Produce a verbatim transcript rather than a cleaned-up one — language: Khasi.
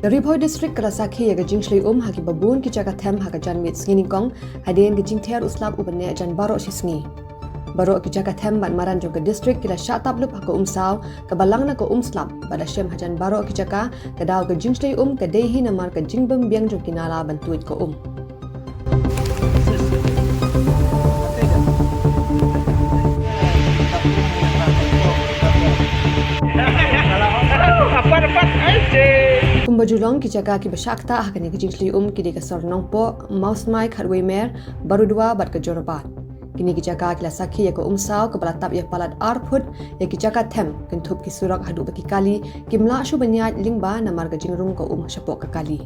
Ka Ri Bhoi District ka la sakhi ïa ka jingshlei um ha kiba bun ki jaka them ha ka janmiet sngi nyngkong, hadien ka jingther u slap uba neh jan baroh shi sngi. Baroh ki jaka them bad madan jong ka district ki la shah tap lip ha ka umsaw kaba lang na ka umslap, bad la shem hajan baroh ki jaka, ka daw ka jingshlei um ka dei hi namar ka jingbym biang jong ki nala ban tuid ka um. Kumba ju long, ki jaka kiba shah ktah ha kane ka jingshlei um ki dei ka sor Nongpoh, Mawsmai, Khatwei Mer, Barudua bad ka Jorabat. Kine ki jaka ki la sakhi ïa ka umsaw kaba la tap ïa palat ar phut ïa ki jaka them, kynthup ki surok haduh ba ki kali kim lah shuh ban ïaid lyngba namar ka jingrung ka um shapoh ka kali.